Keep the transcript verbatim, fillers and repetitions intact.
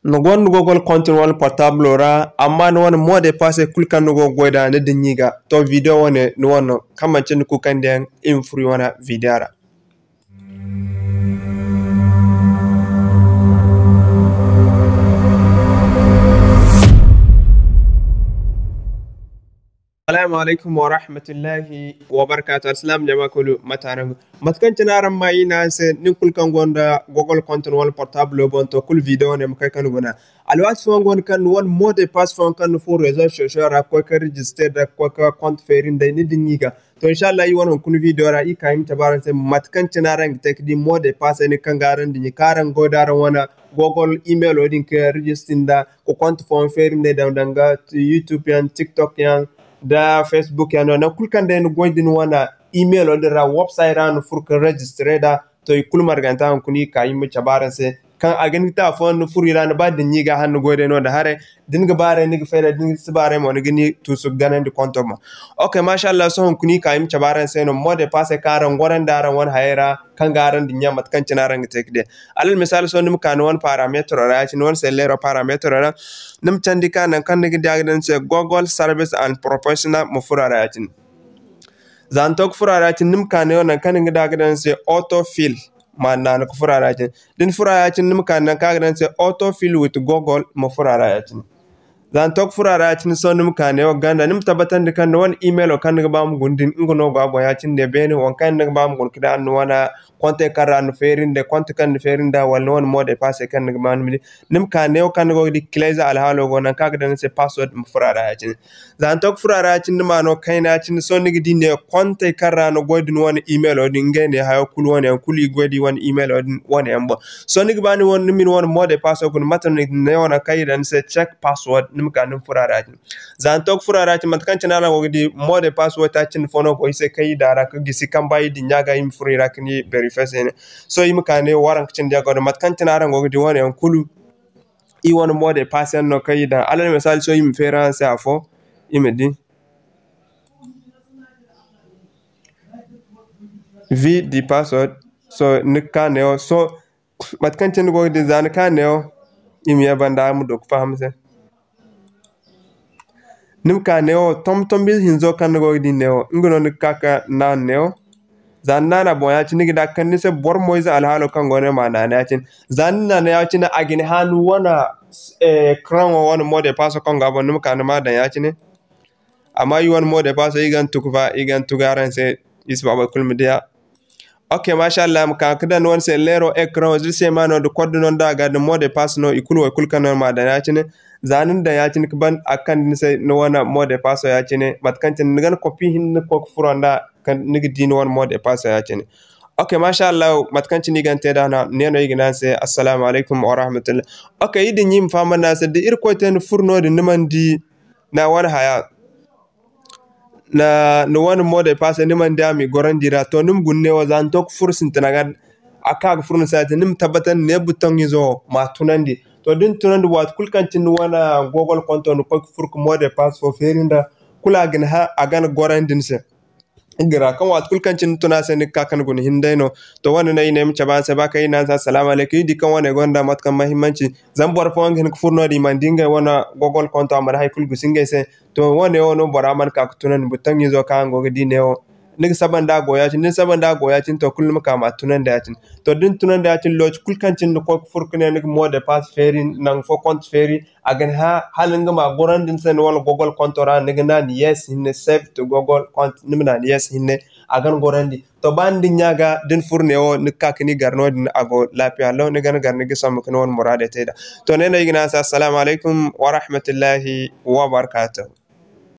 Ni gonda Google compte ni wane portable ra, amma ni wane mot de passe kulu kaŋ ni go ga goy nd'a, ni dinya i ga. To, video wane ni wane no, kaŋ manci ni kuukandiyaŋ, iri ma furo iri wane video ra. Salaamu alaykum warahmatullahi wabarakaatu. Alsilaam jama kulu, mate araŋ go? Mate kaŋ cine araŋ maa iri ne araŋ se, nin kulu kaŋ gonda Google compte ni wala portable boŋ, to, kulu video ne ma kay ka ni guna. Alwaati fooyaŋ go no kaŋ ni wane mot de passe fooyaŋ kaŋ ni furo réseaux sociaux ra, ka koy ka register nda, ka koy ka compte feeri nd'ey, ni dinya i ga. To, inshallah, iri wane hunkuna video ra, iri ka iri ma cabe araŋ se mate kaŋ cine araŋ ga te ka di mot de passe ni kaŋ ga araŋ dinya, kaŋ araŋ ga goy da araŋ wane Google emailo din ka register nda, ka compte fooyaŋ feeri nd'ey daŋ, danga YouTube yaŋ, TikTok yaŋ, nda Facebook yaŋ no. Nangu kulu kaŋ day ni goy da ni wane emailo din ra, website ra ni furo ka register nd'a, to, i kulu marganta hunkuna iri ka iri ma cabe araŋ se. Kaŋ a ga ni te afooyaŋ ni furo i ra, ni ba dinya i ga hala ni goy day no-din haray. Da ni ga ba haray, ni ga fay da, da ni si ba haray mo, ni ga ni tuusu ga ganandi compte boŋ. Ok, mashallah, sohõ hunkuna iri ka iri ma cabe araŋ se no, mot de passe kaŋ araŋ gorandi araŋ wane hayey ra, kaŋ ga araŋ dinya mate kaŋ cine araŋ ga te ka di. Alal misaali, sohõ ni ma ka ni wane paramètre ra ya-cine, ni wane selleero paramètre ra, ni ma candi ka nangu kaŋ ni ga di a ga daŋ ni se Google Service and Professional, ma furo a ra ya-cine. Za ni to ka furo a ra ya-cine, ni ma ka neewo nangu kaŋ ni ga di a ga daŋ ni se autofill, ma naanu ka furo a ra ya-cine. Da ni furo a ra ya-cine, ni ma ka nangu kaŋ a ga daŋ ni se autofill with Google, ma furo a ra ya-cine. Za ni to ka furo a ra ya-cine, sohõ ni ma ka neewo ganda, ni ma tabbatandi kaŋ ni wane emailo kaŋ ni ga ba ma guna din, nga no go a boŋ ya-cine ne beene, waŋ kaŋ ni ga ba ma guna ka daŋ ni wane compte kaŋ ra ni feeri nda, compte kaŋ ni feeri nda, wala ni wane mot de passe kaŋ ni ga ba ni ma di. Ni ma ka neewo kaŋ ni go ga di kilayze alhaalo go, nangu kaŋ a ga daŋ ni se password, ma furo a ra ya-cine. Za ni to ka furo a ra ya-cine, ni ma no kayna ya-cine, sohõ ni ga di ne comptey kaŋ ra ni goy da ni wane emailo din, ngey ne hayo kulu wane yaŋ kulu i goy da i wane emailo din wane yaŋ boŋ. Sohõ ni ga ba ni wane, ni ma ni wane mot de passo guna, mate no ni ga ne wane kaŋ i daŋ ni se check password, ni ma ka ni ma furo a ra ya-cine. Za ni to ka furo a ra ya-cine, mate kaŋ cine araŋ go ga di mot de passo wo taaci cindi fo no go i se kaŋ i daŋ a ra ka gisi kaŋ ba i dinya ga i ma furo i ra ka ni vérifier se ne. Sohõ i ma ka ne waranka cindi yaŋ go no, mate kaŋ cine araŋ go ga di wane yaŋ kulu. I wane mot de passe yaŋ no kaŋ i daŋ. Alal misaali, sohõ i ma feeri araŋ se afo, i ma di. Vide de password. Sohõ ni ga ka neewo. Sohõ mate kaŋ cine ni go ga di, za ni ka neewo, i ma ye banda, ma du ka faham se. Ni ma ka neewo, tombi-tombi ize hinzo kaŋ ni go ga di neewo, nga no ni ga ka ka naanu neewo. Za ni naana boŋ ya-cine, ni ga di a ga kande ni se boro mo-ize alhaalo kaŋ go no ma naanu ya-cine. Za ni naanu ya-cine, a ga ni hã ni wane, eh, écran wo wane mot de passo kaŋ go a boŋ, ni ma ka ni ma daŋ ya-cine. Amma i wane mot de passo, i ga ni tugu fa, i ga ni tugu araŋ se, i si ba boro kulu ma diya. Ok, masha Allah, ma ka ka daŋ ni wane se leero écran wo, zirse ma no, da code no, da a ga da mot de passe no, i kulu wo, i kulu kaŋ no ma daŋ ya-cine. Za ni na daŋ ya-cine ka ban, a ga kande ni se ni wane mot de passo ya-cine, mate kaŋ cine ni ga ni copie hinne ni ga koy ka furo nd'a, kaŋ ni ga di ni wane mot de passo ya-cine. Ok, masha Allah, mate kaŋ cine i ga ni te nd'a no, ne no i ga ne araŋ se, Assalamu alaykum warahmatullah. Ok, i din i ma faham araŋ se, da Irkoy te ni furo no-din, ni mana di ni wane haya. Na, ni wane mot de passe, ni mana di a m'i gorandi ra. To, ni ma guna neewo, za ni to ka furo sintina ga, a ka ga furo ni se ya-cine, ni ma tabbatandi ne bouton izo wo ma tunandi. To, da ni tunandi, waati kulu kaŋ cine ni wane Google compte ni koy ka furo ka mot de passe fo feeri nda, kulu a ga ni hã, a ga ni gorandi ni se. Nga ra, kaŋ waati kulu kaŋ cine ni tun a se, ni ga ka ka ni guna hinne day no. To, wane no i ne ay ma cabe araŋ se, ba kaŋ i ne araŋ se, Assalamu alaykum. I di kaŋ wane gonda mate kaŋ mahimmanci. Zama boro fooyaŋ ga hin ka furo no-din, i mana di ngey wane Google compte, a mana hay kulu gusi ngey se. To, wane wo no bora mana ka ka tunandi, bouton izo kaŋ araŋ go ga di neewo. Ni ga saba nda a go ya-cine, da ni saba nda a go ya-cine, to, kulu ni ma ka ma tunandi ya-cine. To, da ni tunandi ya-cine, lokaci kulu kaŋ cine ni koy ka furo ka ne ni ga mot de passe feeri, nangu fo compte feeri, a ga ni hã, hala nga ma gorandi ni se ni wane Google compte ra, ni ga naanu yes hinne, save to Google compte, ni ma naanu yes hinne, a ga ni gorandi. To, ba ni dinya ga, da ni furo neewo, ni ga ka ka ni gar no-din, a go laafiya law, ni ga ni gar, ni ga sambu ka ni wane muraadey te nd'a. To, ne no i ga ne araŋ se, Assalamu alaykum warahmatullahi wabarakaatuhu.